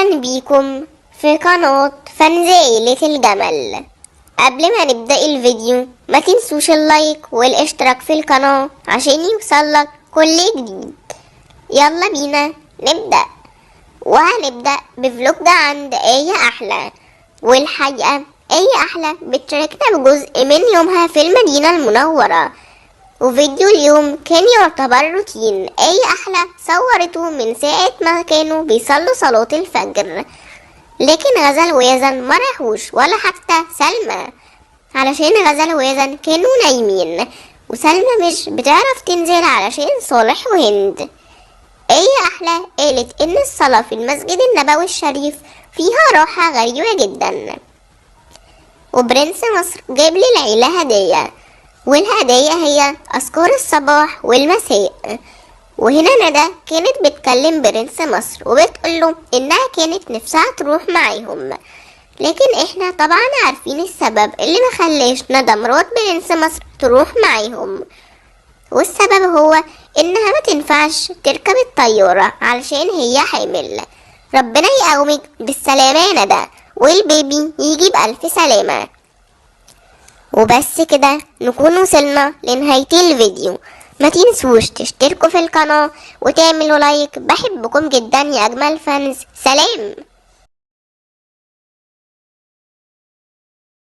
أهلا بيكم في قناة fans عيلة الجمل. قبل ما نبدأ الفيديو ما تنسوش ال like والاشتراك في القناة عشان يوصلك كل جديد. يلا بينا نبدأ. وهنبدأ ب vlog عند آية أحلى. والحقيقة آية أحلى بتشاركنا بجزء من يومها في المدينة المنورة، وفيديو اليوم كان يعتبر روتين آية أحلى صورته من ساعة ما كانوا بيصلوا صلاة الفجر، لكن غزل ويزن ما راحوش ولا حتى سلمى، علشان غزل ويزن كانوا نايمين وسلمى مش بتعرف تنزل علشان صالح وهند. آية أحلى قالت إن الصلاة في المسجد النبوي الشريف فيها راحة غريبة جدا. وبرنس مصر جاب للعيلة هدية، والهدية هي أذكار الصباح والمساء. وهنا ندى كانت بتكلم برنس مصر وبتقوله إنها كانت نفسها تروح معاهم، لكن إحنا طبعا عارفين السبب اللي مخلاش ندى مرات برنس مصر تروح معاهم، والسبب هو إنها ما تنفعش تركب الطيارة علشان هي حامل. ربنا يقومك بالسلامة يا ندى، والبيبي يجي بألف سلامة. وبس كده نكون وصلنا لنهاية الفيديو. ما تنسوش تشتركوا في القناة وتعملوا like. بحبكم جدا يا أجمل fans. سلام.